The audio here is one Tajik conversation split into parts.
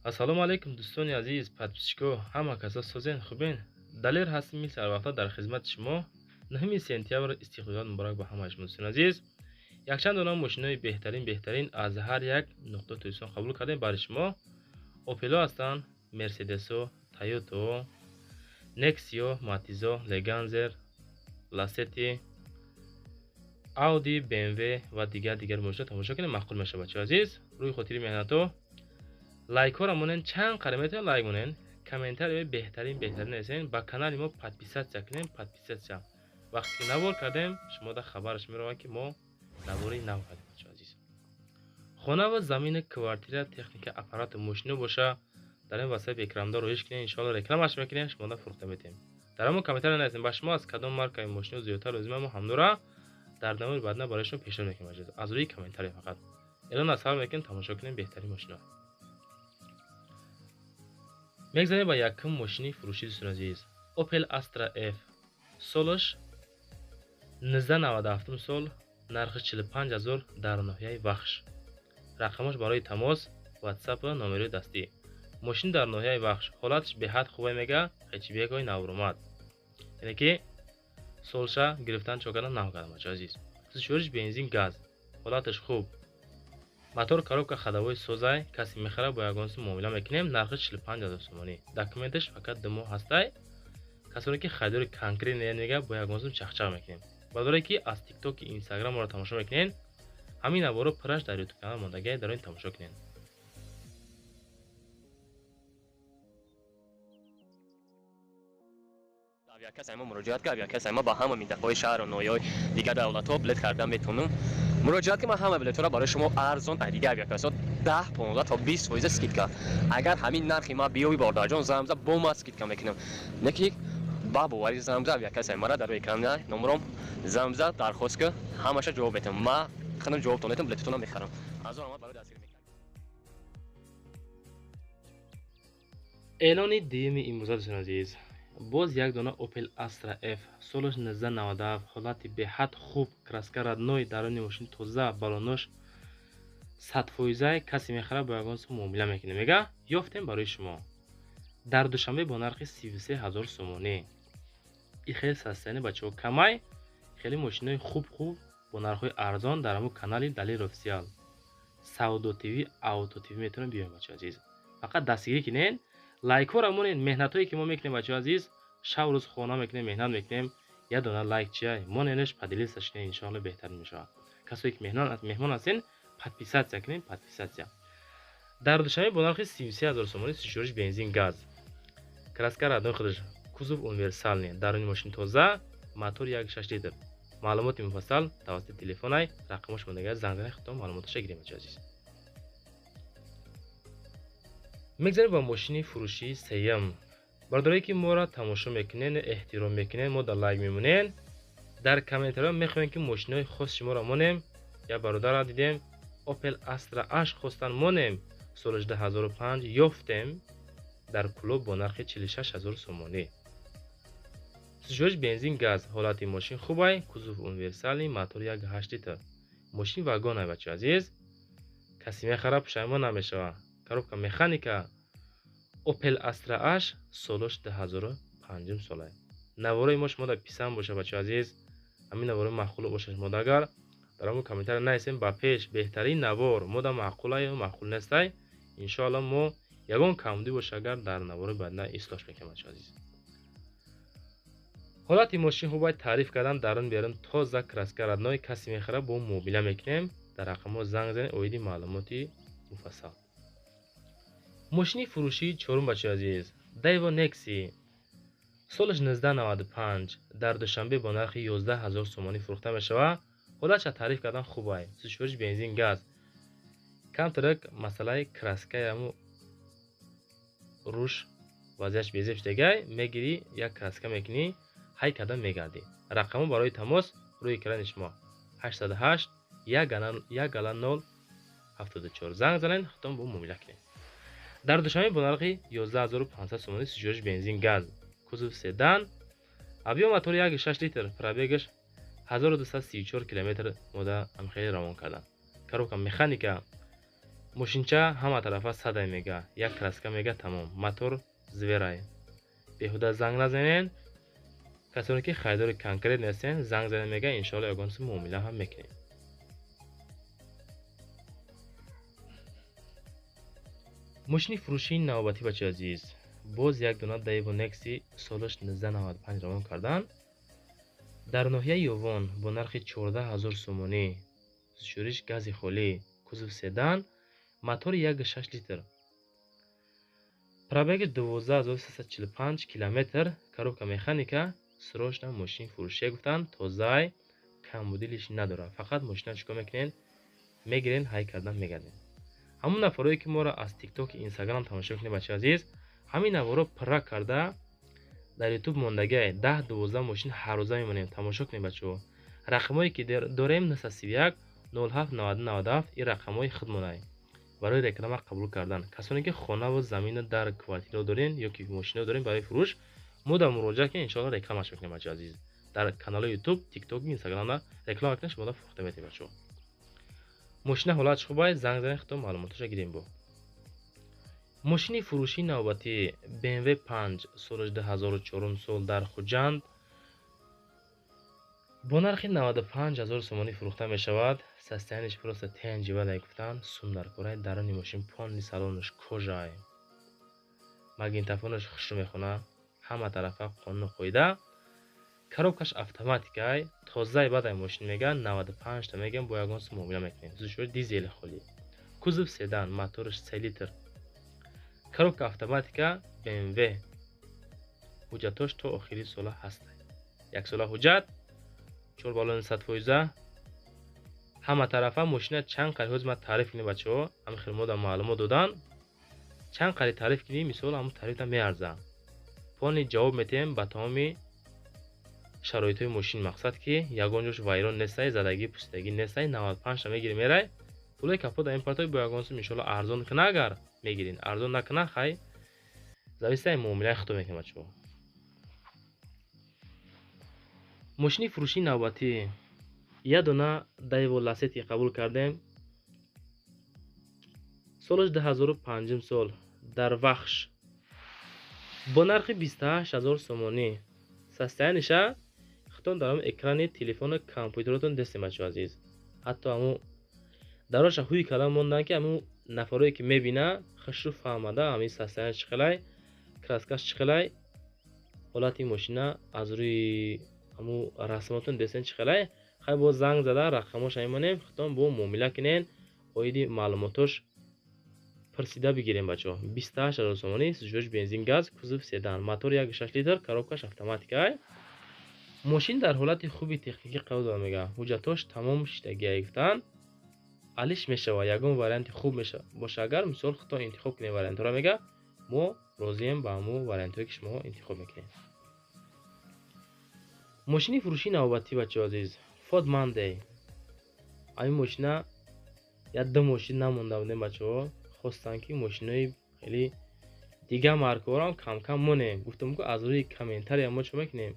Ассалому алайкум, дӯстони азиз, подписчик о, ҳама каса созен, хубен? Далер ҳастем, мисли ҳарвақта дар хизмати шумо. 9 сентябр истиқлолият муборак ба ҳамаи шумо, дӯстони азиз. Якчанд дона мошинои беҳтарин беҳтарин аз ҳар як нуқта Тоҷикистон қабул кардем барои шумо. Опело ҳастанд, Мерседесо, Тойото, Нексио, Матизо, Леганзер, Ласети, Ауди, БМВ ва дигар дигар мошино тамошо кунед, маъқул мешавад, бачаҳои азиз. Рӯи хотири меҳнато лайкҳоро монен, чанд қадр метавонед лайк монен, комментарияи беҳтарин беҳтарин нависен, ба канали мо подписаться кунем, подписаться. Вақте ки навор кардем, шумо да хабараш меравад, ки мо навори нав кардем, бачаҳои азиз. Хона ва замини, квартира, техника, аппарату мошино боша, дар ин васаи экрамдор роиш кунед, иншоалло рекламаш мекунем, шумо да фурӯхта метем. Дар ҳамон комментария нависем, ба шумо аз кадом маркаи мошино зиёдтар лозима, мо ҳамдора дар навори баъдна барои шумо пешниҳод мекунем, бачаҳо. Аз рӯи комментария фақат. Эълон аз сар мекунем, тамошо кунем беҳтарин мошино. Мегзарем ба якум мошини фурӯшӣ, дӯстони азиз. Opel Astra F. Солаш 1997 сол, нархи 45 000, дар ноҳияи Вахш. Рақамош барои тамос, WhatsApp, номерои дастӣ. Мошин дар ноҳияи Вахш, ҳолаташ беҳад хубе мега, хэтчбекҳои наврӯмад. Яъне ки солша гирифтан чо кардан нав кардам, бачаҳои азиз. Сӯзишвориш бензин, газ. Ҳолаташ хуб. Мотор, коробка ходовой созай, касе мехарад, бо ягон сум муомила мекунем, нархи 45 000 сомонӣ. Документаш фақат 2 моҳ ҳастай. Касоне ки харидори конкретный мега, бо ягон сум чахчах мекунем. Бародаре ки аз тиктоки, инстаграм моро тамошо мекунед, ҳамин наворо пурраш дар ютуб канал мондагиай, дар он тамошо кунед. Авиакассаи мо муроҷиат ка, авиакассаи мо ба ҳама минтақаҳои шаҳру ноҳияҳои дигар давлатҳо билет харида метавонам. Муроҷиат ки ман ҳама билетҳоро барои шумо арзон, ай дигар авиакассаҳо 10, 15 то 20% скидка. Агар ҳамин нархи ма биёви, бародарҷон, замза бо ма скидка мекунам. Не ки ба бовари замза авиакассаи мара дар экран номером замза дархост ки ҳамаша ҷавоб метавам. Ма худам ҷавобтон метавам, билетатонам мехарам. Ҳазор омад барои дастгирӣ мекардам. Эълони дуюми имрӯза, дӯстони азиз. Боз як дона Opel Astra F, солаш 1997, ҳолати беҳад хуб, краска родной, даруни мошин тоза, балонош 100%, касе мехарад, бо ягон сум муомила мекунем. Мега, ёфтем барои шумо. Дар Душанбе бо нархи 33 000 сомонӣ. И хеле состояние, бачаҳо, камай, хеле мошинои хуб хуб бо нархҳои арзон дар ҳамон канали Далер Офисиал. Савдо ТВ, Авто ТВ метавонем биёем, бачаҳои азиз. Фақат дастгирӣ кунед, лайкҳоро монед, меҳнатҳое ки мо мекунем, бачаҳои азиз, шаб рӯз хона мекунем, меҳнат мекунем, як дона лайк чия, моненаш, поделиться кунед, иншоалло беҳтарин мешавад. Касое ки меҳмон ҳастен, подписаться кунед, подписаться. Дар Душанбе бо нархи 33 000 сомонӣ, сӯзишвориш бензин, газ. Краска родной худаш, кузов универсальный, даруни мошин тоза, мотор 1,6 литр. Маълумоти муфассал тавассути телефонай, рақамош мондагиаст, занг занед, худтон маълумоташа гирем, бачаҳои азиз. Мегзарем ба мошини фурӯшии сеюм. Бародарое ки моро тамошо мекунед, эҳтиром мекунед, мо дар лайк мемонед, дар комментариҳо мехоҳем ки мошинои хоси шуморо монем. Як бародарро дидем, Opel Astra H хостан монем, соли 2005, ёфтем дар клуб бо нархи 46 000 сомонӣ. Сӯзишвориш бензин, газ, ҳолати мошин хубай, кузов универсальный, мотор 1,8 литр. Мошин вагонай, бачаҳои азиз. Касе мехарад, пушаймон намешавад. Коробка механика. Opel Astra H, солаш 2005 солай. Наворои мо шумо дар писанд боша, бачаҳои азиз, ҳамин наворои маъқул боша шумо агар дар ҳамон комментария нависем, ба пеш беҳтарин навор мо да маъқулай ё маъқул нестай, иншоалло мо ягон камбудӣ боша агар дар наворои баъдна ислоҳ мекунем, бачаҳои азиз. Ҳолати мошин хубай, таъриф кардан, дарун берун тоза, краска родной, касе мехарад, бо муомила мекунем, дар рақамҳо занг занед оиди маълумоти муфассал. Мошини фурӯшии чорум, бачаҳои азиз, Daewoo Nexi, солаш 1995, дар Душанбе бо нархи 11 000 сомонӣ фурӯхта мешавад. Ҳолатша таъриф кардан хубай, сӯзишвориш бензин, газ. Камтарак масъалаи краскаи ҳамун руш вазъияш безеб шудагай, мегирӣ як краска мекунӣ, ҳай кардан мегардӣ. Рақамҳо барои тамос рӯи экрани шумо 808 1 0 74. Занг занед, худтон бо муомила кунед. Дар Душанбе бо нархи 11 500 сомонӣ, сӯзишвориш бензин, газ, кузов седан, объём мотори 1,6 литр, пробегаш 1234 километр мода ҳамхеле равон кардан. Коробка механика. Мошинча ҳама тарафа садай мега, як краска мега, тамом. Мотор зверай. Беҳуда занг назанен. Касоне ки харидори конкрет нестен, занг занен мега, иншоалло ягон сум муомила ҳам мекунем. Мошини фурӯшии навбатӣ, бачаи азиз, боз як дона Daewoo Nexi солаш 1995 равон кардан дар ноҳияи Ёвон бо нархи 14 000 сомонӣ. Шӯриш гази холӣ, кузов седан, мотори 1,6 литр, пробеги 12 345 километр, коробка механика. Срочно мошини фурӯшия гуфтанд, тозаай, камбудилиш надорад. Фақат мошина чикор мекунед? Мегирен, ҳай кардан мегардем. Ҳамон нафарое ки моро аз Тиктоки, Инстаграм тамошо мекунед, бачаи азиз, ҳамин наворо пурра карда дар Ютуб мондагиай, 10-12 мошин ҳаррӯза мемонем, тамошо кунед, бачаҳо. Рақамҳое ки дорем 931 07 90 97, ин рақамҳои худмонай барои реклама қабул кардан. Касоне ки хонаву замину дар квартира дорен ё ки мошино дорен барои фурӯш, мо дар муроҷиат кунед, иншоалло рекламаш мекунем, бачаи азиз. Дар канали Ютуб, Тикток, Инстаграмда реклама кунед, шумо фурӯхта метавонед, бачаҳо. Мошина ҳолатш хубай, занг занед, худтон маълумоташро гирем. Бо мошини фурӯшии навбатӣ BMW 5 соли 2004 сол дар Хуҷанд бо нархи 95 000 сомонӣ фурӯхта мешавад. Состоянияш просто тенҷи вадай гуфтанд, сум дар корай. Даруни мошин полный, салонаш кожаай, магнитофонаш хушрӯ мехона, ҳама тарафа қонуну қоида, коробкаш автоматикай, тозаи бадай мошин меган, 95 та меган, бо ягон сум муомила мекунем. Зушӯри дизели холӣ, кузов седан, мотораш 3 литр, коробка автоматика, BMW. Ҳуҷҷатош то охири сола ҳаст, як сола ҳуҷҷат, чор баллони 100%, ҳама тарафа. Мошина чанд қари ҳозир ман таъриф кунем, бачаҳо, ҳамин хел мода маълумот додан, чанд қари таъриф кунӣ, мисол, ҳамун таърифта меарза. Полный ҷавоб метиҳем ба тамоми шароитҳои мошин, мақсад ки ягон ҷош вайрон нестай, задагӣ пусидагӣ нестай. 95 та мегирӣ, мерай, пулои капот ин партои, бо ягон сум иншоалло арзон куна, агар мегирин, арзон накуна, хай, зависит муомилаи худто мекунем, бачаҳо. Мошини фурӯшии навбатӣ як дона Daewoo Lacetti қабул кардем, солаш 2005 сол, дар Вахш бо нархи 28 000 сомонӣ. Состояниша худтон дар ҳамон экрани телефону компютеротон дестем, бачаҳо азиз. Ҳатто ҳамун дароша ҳуй кардан монданд, ки ҳамун нафарое ки мебина, хушрӯ фаҳмада, ҳамин состоянияш чӣ хелай, краскаш чӣ хелай, ҳолати мошина аз рӯи ҳамун расмотон дестен чӣ хелай. Хай, боз занг зада рақамоша мемонем, худтон бо муомила кунен, оиди маълумотош пурсида бигирем, бачаҳо. 28 000 сомонӣ, сӯзишвориш бензин газ, кузов седан, мотор 1,6 литр, коробкаш автоматикай. Мошин дар ҳолати хуби техникӣ қарор дорад, мега, ҳуҷҷатош тамом шидагия гуфтанд, алиш мешавад, ягон варианти хуб боша, агар мисол худтон интихоб кунед вариантҳоро, мега, мо розием ба ҳамун вариантҳое ки шумо интихоб мекунед. Мошини фурӯшии навбатӣ, бачаҳо азиз, Ford Mondeo. Ҳамин мошина як ду мошин намонда будем, бачаҳо хостанд, ки мошинои хеле дигар маркаҳоро камкам монем. Гуфтам, ку аз рӯи комментария мо чӣ мекунем,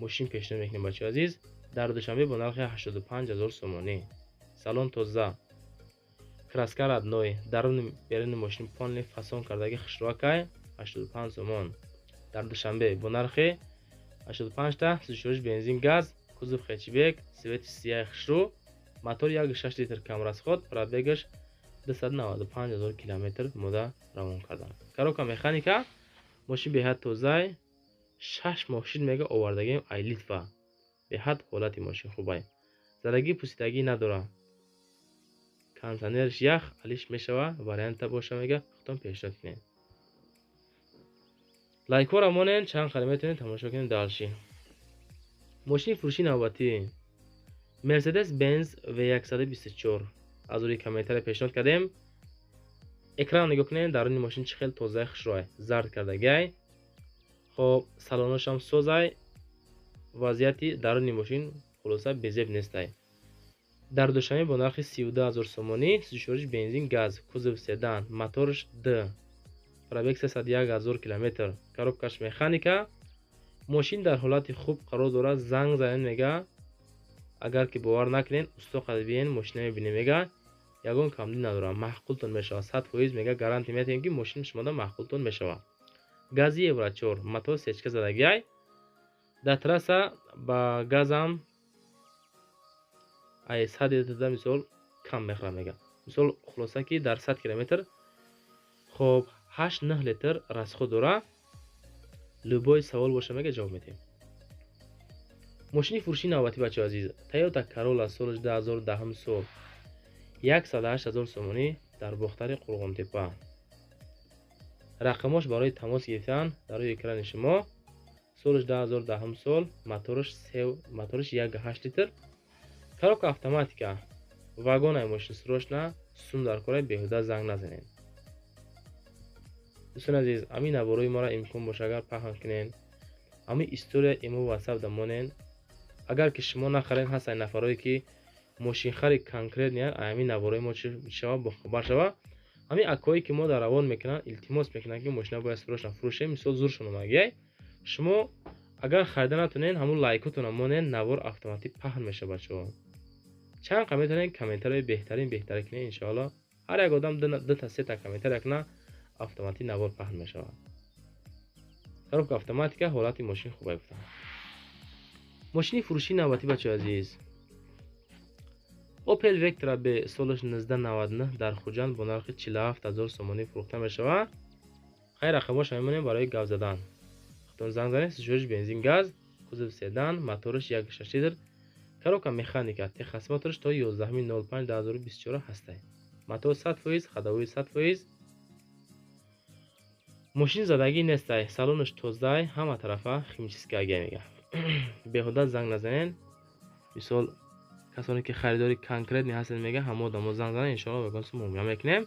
мошин пешниҳод мекунем, бачаҳо азиз. Дар Душанбе бо нархи 85 000 сомонӣ, салон тоза, краска родной, даруни беруни мошин полный фасон кардаги, хушрӯакай, 85 сомон. Дар Душанбе бо нархи 85 та, сӯзишвориш бензин газ, кузов хэтчбек, цвети сияи хушрӯ, мотор 1,6 литр, камрасход, пробегаш 295 000 километр мода равон кардан, коробка механика. Мошин беҳад тозай, 6 моҳ шид, мега, овардагим ай Литва. Беҳад ҳолати мошин хубай, задагӣ пусидагӣ надора, кондитсионерш ях, алиш мешава, варианта боша, мега, худтон пешниҳод кунед. Лайкҳоро монен, чанд қадр метавонед тамошо кунед. Дальше мошини фурӯшии навбатӣ Mercedes Benz V124 аз рӯи комментария пешниҳод кардем. Экран нигоҳ кунед, даруни мошин чӣ хел тозаи хушрӯай, зард кардагиай. Хоб, салоношам созай, вазъияти даруни мошин хулоса безеб нестай. Дар Душанбе бо нархи 32 000 сомонӣ, сӯзишвориш бензин газ, кузов седан, моторш д, пробег 301 000 километр, коробкаш механика. Мошин дар ҳолати хуб қарор дорад, занг занед, мега, агар ки бовар накунед, усто қадр биен, мошина мебинем, мега. Ягон камдӣ надорад, маъқултон мешавад. 100% мега гарантия метиҳем, ки мошини шумода маъқултон мешавад. Гази Евро 4, мотор сечка задагиай. Дар трасса ба газам ай 100 литрда мисол кам мехӯрад мега. Мисол, хулоса, ки дар 100 километр хоб 8-9 литр расход дора. Любой савол боша, мега, ҷавоб медиҳем. Мошини фурӯшии навбатӣ, бачаҳо азиз, Toyota Corolla, солаш 2010 сол, 108 000 сомонӣ, дар Бохтари Қурғонтепа. Рақамош барои тамос гирифтан дар рӯи экрани шумо. Солаш 2010 сол, мотораш 1,8 литр, коробка автоматика, вагонаи мошин. Срочно сум дар кора, беҳуда занг назанед. Дӯстони азиз, ҳамин наворои моро имкон боша, агар паҳн кунен, ҳамин история имо, ватсап дамонен. Агар ки шумо нахарен, ҳастанд нафарое, ки мошинхари конкретный, ҳамин наворои мо шава, бохабар шава. Ҳамин акое, ки мо дар равон мекунанд, илтимос мекунанд, ки мошина бояд срочно фурӯшем, мисол, зуршон омагиай. Шумо агар харида натонен, ҳамун лайкотона монен, навор автоматик паҳн мешава. Бачаҳо, чанд қа метавонед комментарияи беҳтарин беҳтарин кунед. Иншоалло, ҳар як одам дута сета комментария куна, автоматик навор паҳн мешавад. Коробка автоматика, ҳолати мошин хубай гуфтам. Мошини фурӯшии навбатӣ, бачаҳои азиз, Opel Vectra B, солаш 1999, дар Хуҷанд бо нархи 47 000 сомонӣ фурӯхта мешавад. Хайр, рақамош мемонем барои гап задан, худтон занг занед. Сушориш бензин, газ, кузов седан, мотораш 1,6 литр, коробка механика, техосмотраш то 11.05 2024 ҳастай. Мотор 100%, ходовой 100%, мошин задагӣ нестай, салонаш тозаи, ҳама тарафа химчистка ага мега. Беҳуда занг назанед. Мисол, касоне ки харидори конкретный ҳастед, мега, ҳама одамо занг занед, иншоалло, вагонсу муомила мекунем.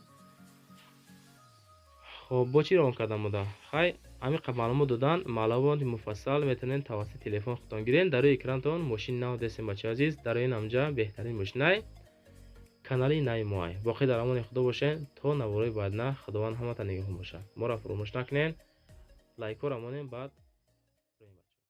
Хоб, бо чӣ равон кардам мода? Хай, ҳамин қабл маълумот додан, маълумоти муфассал метавонед тавассути телефон худтон гирен. Дар рӯи экранатон мошини нав дестем, бачаи азиз, дар рӯи намҷа беҳтарин мошинай канали нави моай. Боқӣ дар амони Худо бошед то наворои баъдна. Худованд ҳаматон нигаҳбон бошад. Моро фуромӯш накунед, лайкҳоро монем, баъд.